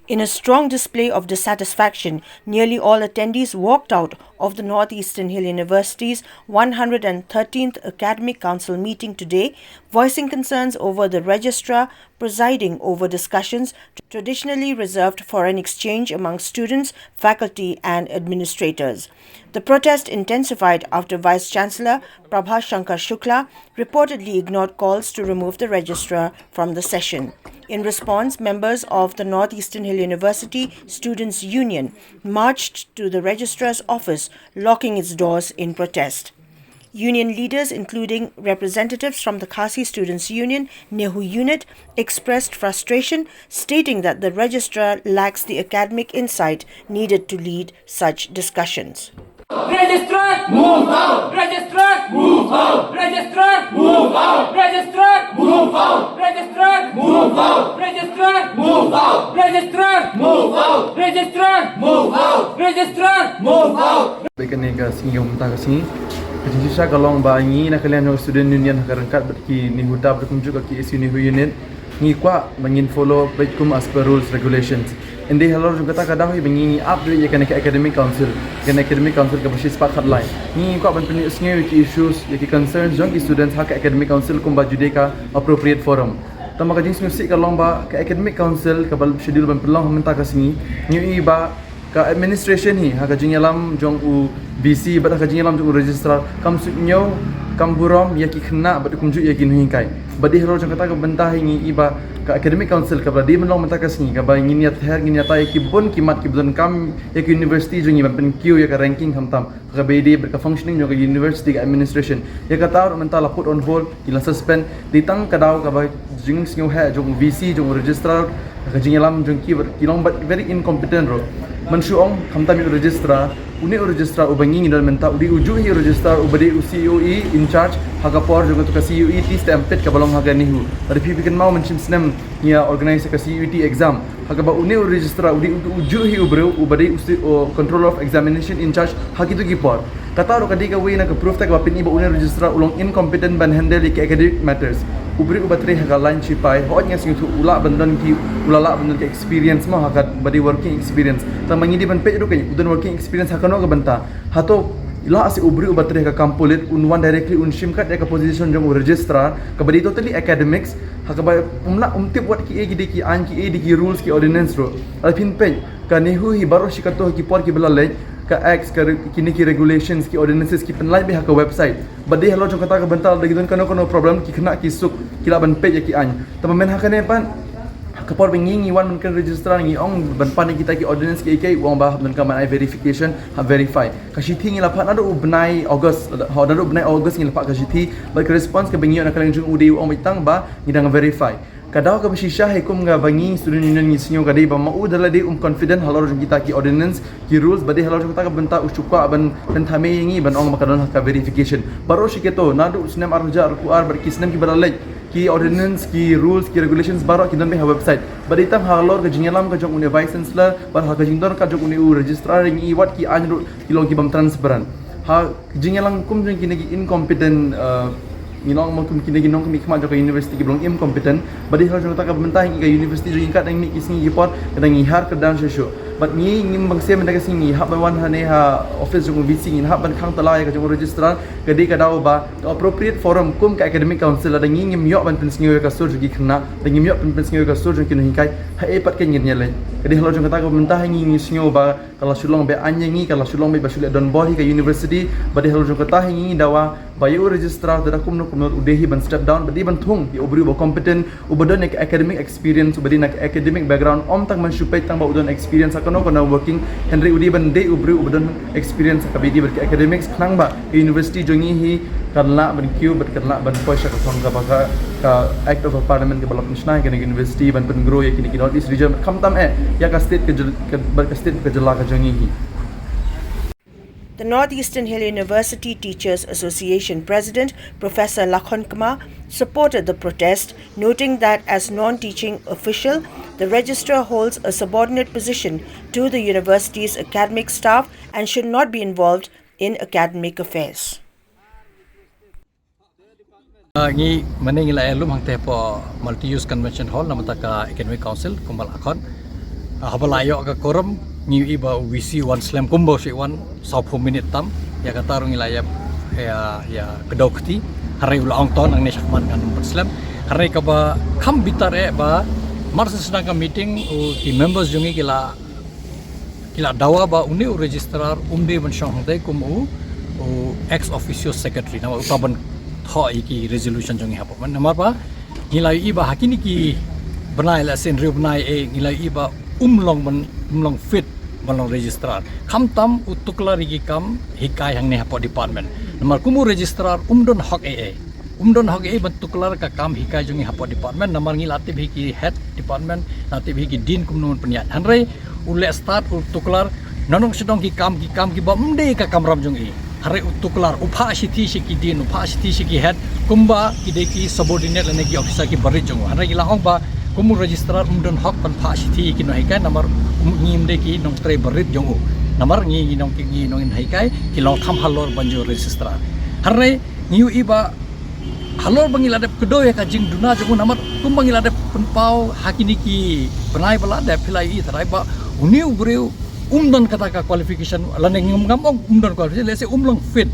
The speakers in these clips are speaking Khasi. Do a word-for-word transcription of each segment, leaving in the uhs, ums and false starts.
In a strong display of dissatisfaction, nearly all attendees walked out of the Northeastern Hill University's one hundred thirteenth Academic Council meeting today, voicing concerns over the registrar presiding over discussions traditionally reserved for an exchange among students, faculty, and administrators. The protest intensified after Vice Chancellor Prabha Shankar Shukla reportedly ignored calls to remove the registrar from the session. In response, members of the Northeastern Hill University Students' Union marched to the registrar's office, locking its doors in protest. Union leaders, including representatives from the Khasi Students' Union, NEHU unit, expressed frustration, stating that the registrar lacks the academic insight needed to lead such discussions. Registrar! Move out! Registrar! Move out! Registrar! Move out! Registrar! Move out! Registrar! Move out! Registrar! Move out! Registrar! Move out! Registrar! Move out! Registrar! Move out! Bad kane ka sngi, ka mynta ka sngi, ka jingshisha ka long ba ngi na ka liang jong student union ha ka ryngkat bad ki NEHUTA bad kumjuh ka KSU NEHU unit, ngi kwah ba ngin follow bad kum as per rules, regulations. Hynrei halor jong kata ka daw hi ba ngi, ngi ap ïa kane ka academic council, kane academic council kaba shispah khatlai. Ngi kwah ban pynïohsngew ïa ki issues, ïa ki concerns jong ki students ha ka academic council kumba juh dei ka appropriate forum. Tangba ka jingsngewsih ka long ba ka academic council kaba schedule ban pynlong ha mynta ka sngi, ngi ïohi ba ka administration hi, ha ka jingïalam jong u VC bad ha ka jingïalam jong u registrar, kam suidñiew, kam burom ïa ki khynnah bad kumjuh ïa ki nonghikai. Bad dei halor jong kata ka bynta hi ngi ïohi ba ka academic council kaba dei ban long mynta ka sngi, kaba ngin ïather, ngin ïatai ïa ki bun ki mat kiba donkam ïa ka university jong ngi ban pynkiew ïa ka ranking, khamtam kaba dei bad ka functioning jong ka university, ka administration. Ïa kata ruh mynta la put on hold, ki la suspend. Dei tang ka daw kaba jingsngewheh jong u VC, jong u registrar, ka jingïalam jong ki bad ki long bad very incompetent ruh. Mynshuwa ong, khamtam ïa u registrar, une u registrar uba ngi ngi don mynta u dei u juh hi u registrar uba dei u COE in charge ha ka por jong katu ka CUET stampede kaba long ha ka NEHU. Lada phi, phi kynmaw, mynshem snem ngi ïa organize ka CUET exam, ha kaba une u registrar u dei u, u juh hi u briew uba dei u si-, u controller of examination in charge ha kitu ki por. Kata ruh ka dei kawei na ka proof te kaba pynïohi ba une u registrar u long incompetent ban handle ïa ki academic matters. U briew uba trei ha ka line shipai, hooid nga sngewthuh u lah ban don ki, u la lah ban don ki experience mo, ha kaba dei working experience. Tangba ngi dei ban peit ruh ka u don working experience ha kano ka bynta. Hato lah seh u briew uba trei ha ka kam pulit un wan directly un shim kat ïa ka position jong u registrar kaba dei totally academics, ha kaba um lah, um tip wat kiei ki dei ki aiñ, kiei dei ki rules, ki ordinance ruh. Lada phin peit, ka NEHU hi baroh shi kato ki por kiba la leit, ka acts, ka re-, kine ki regulations, ki ordinances ki pynlait beit ha ka website. Bad dei halor jong kata ka bynta lada ki don kano kano problem, ki khynnah ki suk, ki lah ban peit ïa ki aiñ. Tangba mynhynnin ha kane pat, ha ka por ba ngi ngi wan ban kren registrar, ngi ong ban pan ïa kita ki ordinance kiei kiei, u ong ba hap donkam ban ai verification, hap verify. Ka shithi ngi la phah naduh u bnai August, ha, naduh u bnai August ngi la phah ka shithi, bad ka response kaba ngi ïoh na ka liang jong u dei u ong beit tang ba ngi dang verify. Ka daw kaba shisha hi kum kaba ngi student union ngi sngew ka dei ba ma u da lade um confident halor jong kita ki ordinance, ki rules, bad dei halor jong kata ka bynta u shu kwah ban pynthame ïa ngi ban ong ba ka don ha ka verification. Baroh shi kato, naduh u snem ar hajar arphew ar bad ki snem kiba la leit, ki ordinance, ki rules, ki regulations baroh ki don beit ha website. Bad dei tang halor ka jingïalam ka jong une vice chancellor bad ha ka jingdon ka jong une u registrar ngi ïohi wat ki aiñ ruh ki long ki bym transparent. Ha ka jingïalang kum jong kine ki incompetent, uh, ngi long mo kum kine ki nongkmie khmat jong ka university kiba long incompetent. Bad dei halor jong kata ka bynta hi ka university jong ngi katba dang mih ki sngi ki por ka dang ïaid kyrdan shuh shuh. Bad ngi ngim bang shem mynta ka sngi ngi hap ban wan hangne ha office jong u VC, ngi hap ban khang tala ïa ka jong u registrar, ka dei ka daw ba ka appropriate forum kum ka academic council, lada ngi ngim ïoh ban pynsngew ïa ka sur jong ki khynnah, lada ngim ïoh ban pynsngew ïa ka sur jong ki nonghikai, haei pat ngin ïaleh. Ka dei halor jong kata ka bynta hi ngi, ngi sngew ba ka la shu long beit aiñ ïa ngi, ka la shu long beit ba shu leh donbor hi ka university, bad dei halor jong kata hi ngi dawa ba ïa u registrar te da kumno kumno u dei hi ban step down, bad dei ban thung ïa u briew uba competent, uba don ïa ka academic experience, uba dei na ka academic background, ym tang ban shu peit tang ba u don experience ha kano kano working, hynrei u dei ban dei u briew uba don experience ha kaba ïadei bad ka academics, khnang ba ka university jong ngi hi kan lah ban kiew bad kan lah ban poi sha ka thong kaba ka, ka Act of Parliament kaba la pynshna ïa ka university ban pyngrow ïa kine ki North East region, khamtam eh ïa ka state ka jyl-, ka, bad ka state ka jylla ka jong ngi hi. The Northeastern Hill University Teachers Association President, Professor Lakhon Kma, supported the protest, noting that as non-teaching official, the registrar holds a subordinate position to the university's academic staff and should not be involved in academic affairs. Uh, ngi mynne ngi la ïalum hangtei hapoh Multi-Use Convention Hall na bynta ka Academic Council kumba la khot. Haba la ïoh ka quorum, ngi ïohi ba u VC u wan slem kumba u shu wan, saw phew minit tam, ïa kata ruh ngi la ïa, ïa, ïa kdew kti, hynrei u la ong to nangne shakhmat ngan ym pynslem, hynrei kaba kham bitar eh ba, mar shu sdang ka meeting, u ki members jong ngi ki la, ki la dawa ba une u registrar, um dei ban shong hangtei kum u, u ex officio secretary, namar uta ban thoh ïa ki resolution jong ngi hapoh. Namar ba, ngi la ïohi ba ha kine ki bnai la sien hynriew bnai eh, ngi la ïohi ba um long ban, um long fit ban long registrar. Khamtam u tuklar ïa ki kam hikai hangne hapoh department. Namar kum u registrar um don hok eh eh. Um don hok eh eh ban tuklar ka kam hikai jong ngi hapoh department. Namar ngi la tip hi ki head department, la tip hi ki dean kumno ban pynïaid. Hynrei u leh start u tuklar, nongshong sdang ki kam, ki kam kiba ym dei ka kamram jong i. Hynrei u tuklar, u phah shithi sha ki dean, u phah shithi sha ki head, kumba ki dei ki subordinate lane ki officer kiba rit jong u. Hynrei ngi la ong ba, kum u registrar um don hok ban phah shithi ïa ki nonghikai, namar um, ngim dei ki nongtrei ba rit jong u. Namar ngi, ngi nong ki, ngi nonghikai, ki long kham halor ban jur registrar. Hynrei ngi ïohi ba halor ba ngi la dep kdew ïa ka jingduna jong u, namar kumba ngi la dep pynpaw ha kine ki bnai ba la dep, phi la ïohi tharai ba une u briew um don kata ka qualification, lane ngim ngam ong um don qualification, lehse um long fit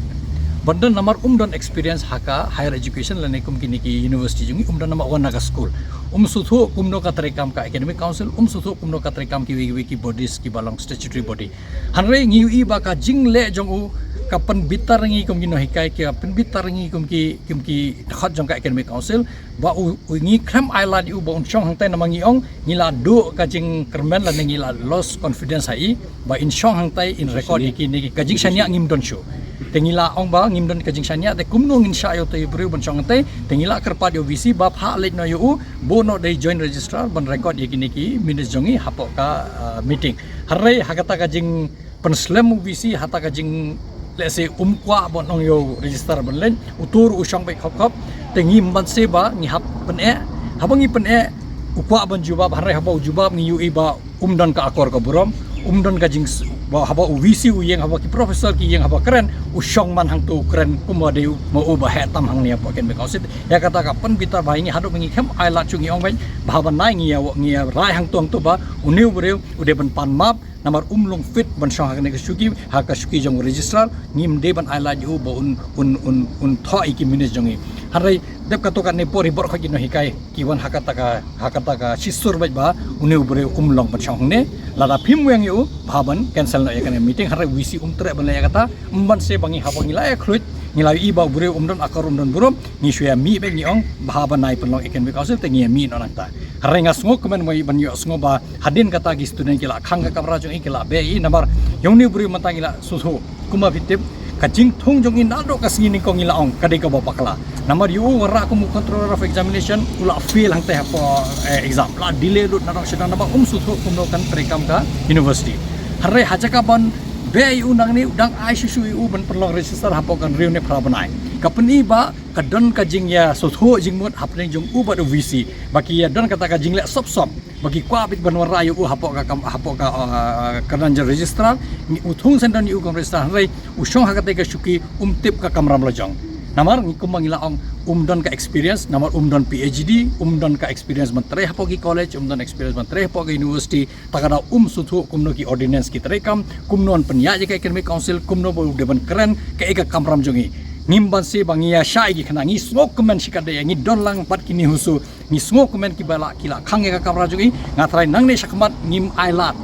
ban don, namar um don experience ha ka higher education lane kum kine ki university jong ngi, um don, namar wan na ka school. Um sngewthuh kumno ka treikam ka academic council, um sngewthuh kumno ka treikam kiwei kiwei ki bodies kiba long statutory body. Hynrei ngi ïohi ba ka jingleh jong u ka pynbitar ngi kum ki nonghikai, ka pynbitar ngi kum ki, kum ki dkhot jong ka academic council, ba u, u ngi khlem ailad ïa u ba un shong hangtei, namar ngi ong ngi la duh ka jingkyrmen lane ngi la lost confidence ha i ba in shong hangtei in record ïa kine ki, ka jingshaniah ngim don shuh. Te ngi la ong ba ngim don ka jingshaniah, te kumno ngin shah ïa uta u briew ban shong hangtei. Te ngi la kyrpad ïa u VC ba phah leit noh ïa u, buh noh da i joint registrar ban record ïa kine ki minutes jong ngi hapoh ka, ah, meeting. Hynrei ha kata ka jingpynslem u VC, ha kata ka jing, lehse um kwah ban ong ïa u registrar ban leit, uto ruh u shong beit khop khop. Te ngim banse ba ngi hap pyneh, haba ngi pyneh u kwah ban jubab, hynrei haba u jubab ngi ïohi ba um don ka akor ka burom, um don ka jing, ba haba u VC u ïeng, haba ki professor ki ïeng, haba kren, u shong man hangto u kren kumba dei u, ma u ba heh tam hangne hapoh academic council. Ïa kata ka pynbitar ba ngi, haduh ba ngi khlem ailad shuh, ngi ong beit ba haba nai ngi ïa, ngi ïa rai hangto hangto ba une u briew u dei ban pan map, namar um long fit ban shong ha kane ka shuki, ha ka shuki jong u registrar. Ngim dei ban ailad ïa u ba un, un, un, un thoh ïa ki minutes jong ngi. Hynrei dep katto katne por hi baroh khoit ki nonghikai ki wan ha kata ka, ha kata ka shisur beit ba une u briew um long ban shong hangne. Lada phim weng ïa u, bha ban cancel noh ïa kane meeting. Hynrei u VC um treh ban leh ïa kata, um banse ba ngi, haba ngi la ïa khluit, ngi la ïohi ba u briew um don akor, um don burom, ngi shu ïa mih beit, ngi ong bha ban nai pynlong academic council, te ngi ïa mih noh nangta. Hynrei nga sngewkmen mo ban ïohsngew ba hadien kata ki student ki la khang ka kamra jong i, ki la beh ïa i, namar ïa une u briew mynta ngi la sngewthuh. Kumba phi tip, ka jingthung jong i naduh ka sngi nyngkong ngi la ong ka dei kaba bakla. Namar ïa u wanrah kum u controller of examination, u la fail hangtei hapoh, eh, exam. La delay lut naduh shadong, namar um sngewthuh kumno kan treikam ka university. Hynrei ha jaka ban beh ïa u nangne, u dang ai shuh shuh ïa u ban pynlong register hapoh ka hynriew ne phra bnai. Ka pyni ba ka don ka jingïasngewthuh jingmut hapdeng jong u bad u VC, ba ki ïa don kata ka jingleh sop sop, ba ki kwah beit ban wanrah ïa u hapoh ka kam, hapoh ka, uh, kyrdan jong registrar. Ngi, u thung shen don ïa u kum registrar, hynrei u shong ha katei ka shuki, um tip ka kamram lajong. Namar ngi, kumba ngi la ong, um don ka experience, namar um don PhD, um don ka experience ban trei hapoh ki college, um don experience ban trei hapoh ki university. Ta ka daw um sngewthuh kumno ki ordinance ki treikam, kumno ban pynïaid ïa ka academic council, kumno ba u dei ban kren, kaei ka kamram jong i. Ngim banse ba ngi ïa shah ïa ki khynnah, ngi sngewkmen shikatdei, ngi don lang bad kine husu, ngi sngewkmen kiba la, ki la khang ïa ka kamra jong i. Nga tharai nangne shakhmat ngim ailad,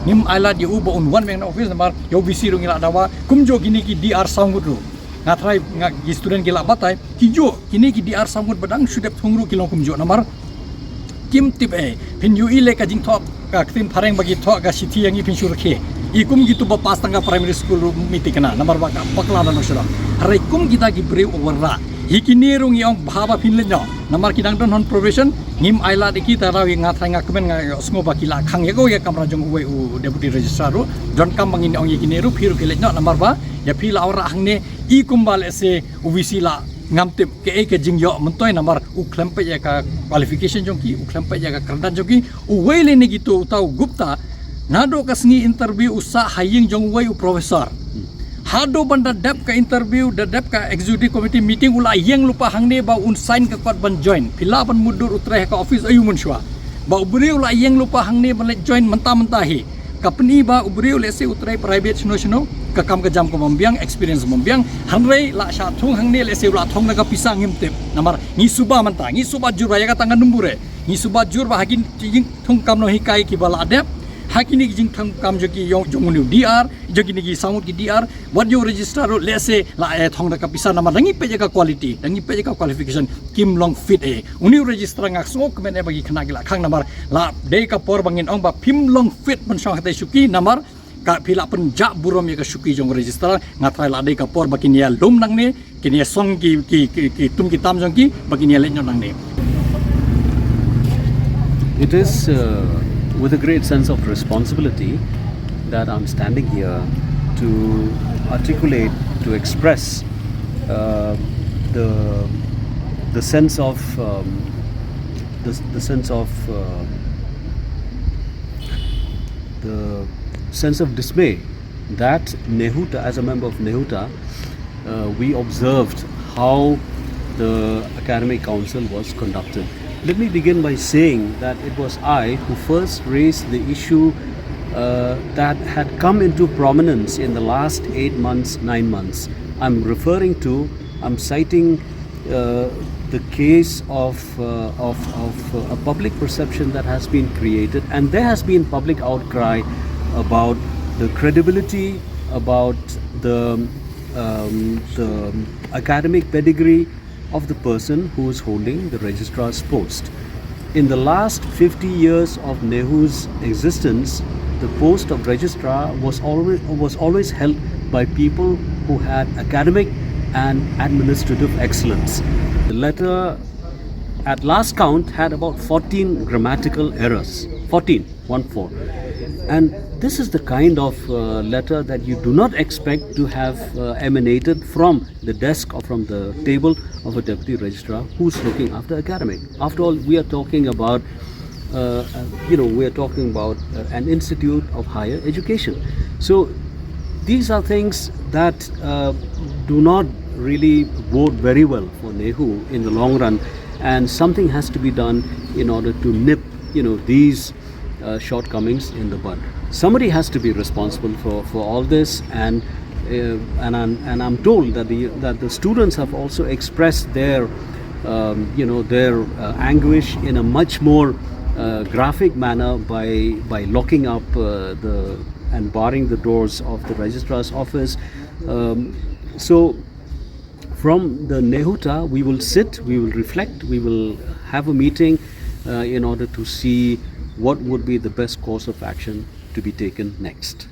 ngim ailad ïa u ba un wan weng na office, namar ïa u VC ruh ngi la dawa, kumjuh kine ki DR saw ngut ruh. Nga tharai, nga, ki student ki la batai, kijuh kine ki DR saw ngut ba dang shu dep thung ruh ki long kumjuh, namar kim tip ei. Phin ïohi leh ka jingthoh ka ktien phareng ba ki thoh ka shithi ïa ngi, phin shu rkhie. I kum kito ba pass tang ka primary school ruh mih thikna, namar ba ka bakla naduh shadong. Hynrei kum kita ki briew u wanrah, ïa kine ruh ngi ong bha ba phin leit noh, namar ki dang don hon probation. Ngim ailad ïa ki, ta ka daw nga tharai, nga kmen, nga ïohsngew ba ki la khang ïa ka, ïa ka kamra jong uwei u deputy registrar ruh. Donkam ba ngin ong ïa kine ruh, phi ruh phi leit noh, namar ba ïa phi la wanrah hangne, i kumba lehse u VC la ngam tip kaei ka jingïoh myntoi, namar u khlem peit ïa ka qualification jong ki, u khlem peit ïa ka kyrdan jong ki. Uwei lane kito, uta u Gupta, naduh ka sngi interview u sah ha ïing jong uwei u professor. Haduh ban da dep ka interview, da dep ka executive committee meeting, u la ïeng lypa hangne ba un sign ka kot ban join. Phi lah ban mutdur u trei ha ka office aiu mynshuwa. Ba u briew la ïeng lypa hangne ban leit join mynta mynta hi. Ka pyni ba u briew lehse u trei private shano shano, ka kam ka jam ka bym biang, experience bym biang, hynrei la shah thung hangne lehse u la thong da ka pisa ngim tip. Namar ngi suba mynta, ngi suba jur ba ïa kata nga numbur eh. Ngi suba jur ba ha ki jingthung kam nonghikai kiba la dep, ha kine ki jingthung kam jong ki jong, jong une u D R, jong kine ki samut ki D R, wat jong u registrar ruh lehse la eh thong da ka pisa namar da ngi peit ïa ka quality, da ngi peit ïa ka qualification, kim long fit eh. Une u registrar nga sngew kmen eh ba ki khynnah ki la khang namar la dei ka por ba ngin ong ba phim long fit ban shong hatei shuki namar ka phi la pynjah burom ïa ka shuki jong u registrar. Nga trai la dei ka por ba kin ïa lum nangne, kin ïa song ki, ki, ki, ki tum ki tam jong ki ba kin ïa leit noh nangne. It is uh, with a great sense of responsibility that I'm standing here to articulate, to express uh, the the sense of um, the, the sense of uh, the sense of dismay that NEHUTA, as a member of NEHUTA, uh, we observed how the academic council was conducted. Let me begin by saying that it was I who first raised the issue uh, that had come into prominence in the last eight months, nine months. I'm referring to, I'm citing uh, the case of, uh, of, of uh, a public perception that has been created, and there has been public outcry about the credibility, about the, um, the academic pedigree of the person who is holding the registrar's post. In the last fifty years of NEHU's existence, the post of registrar was always, was always held by people who had academic and administrative excellence. The letter at last count had about fourteen grammatical errors. fourteen, one four. And this is the kind of uh, letter that you do not expect to have uh, emanated from the desk or from the table of a deputy registrar who's looking after academic. After all, we are talking about uh, uh, you know, we are talking about uh, an institute of higher education. So these are things that uh, do not really bode very well for NEHU in the long run, and something has to be done in order to nip, you know, these uh, shortcomings in the bud. Somebody has to be responsible for, for all this, and uh, and I'm and I'm told that the that the students have also expressed their um, you know, their uh, anguish in a much more uh, graphic manner by by locking up uh, the and barring the doors of the registrar's office. Um, so from the NEHUTA, we will sit, we will reflect, we will have a meeting uh, in order to see what would be the best course of action to be taken next.